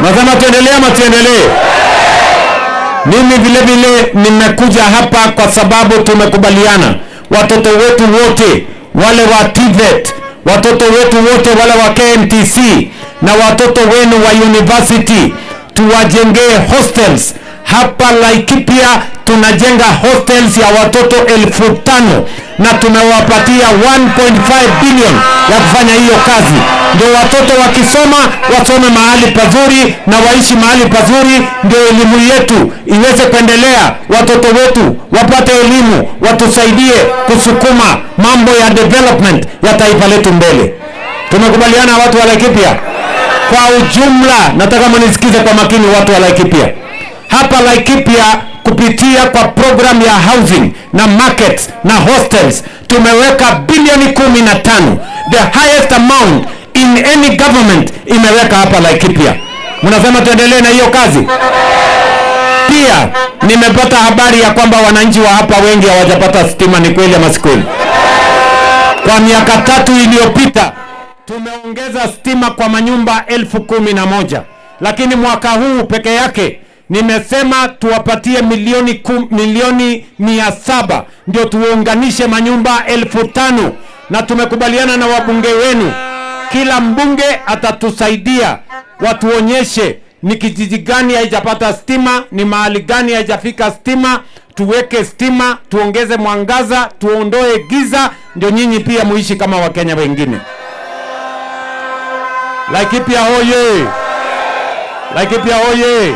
Nasema tuendelee ama tuendelee? Mimi vile vile nimekuja hapa kwa sababu tumekubaliana watoto wetu wote wale wa TVET, watoto wetu wote wale wa KMTC na watoto wenu wa university tuwajengee hostels hapa Laikipia. Tunajenga hostels ya watoto 5,000 na tumewapatia 1.5 billion ya kufanya hiyo kazi, ndio watoto wakisoma wasome mahali pazuri na waishi mahali pazuri, ndio elimu yetu iweze kuendelea, watoto wetu wapate elimu, watusaidie kusukuma mambo ya development ya taifa letu mbele. Tumekubaliana watu wa Laikipia? Kwa ujumla, nataka mnisikize kwa makini watu wa Laikipia. Hapa Laikipia kupitia kwa program ya housing na markets na hostels tumeweka bilioni 15, the highest amount in any government imeweka hapa Laikipia. Mnasema tuendelee na hiyo kazi? Pia nimepata habari ya kwamba wananchi wa hapa wengi hawajapata stima. Ni kweli ama si kweli? Kwa miaka 3 iliyopita tumeongeza stima kwa manyumba 11,000, lakini mwaka huu peke yake nimesema tuwapatie milioni 700 ndio tuunganishe manyumba 5,000, na tumekubaliana na wabunge wenu, kila mbunge atatusaidia watuonyeshe ni kijiji gani haijapata stima, ni mahali gani haijafika stima, tuweke stima, tuongeze mwangaza, tuondoe giza, ndio nyinyi pia muishi kama Wakenya wengine. Laikipia hoye! Laikipia hoye!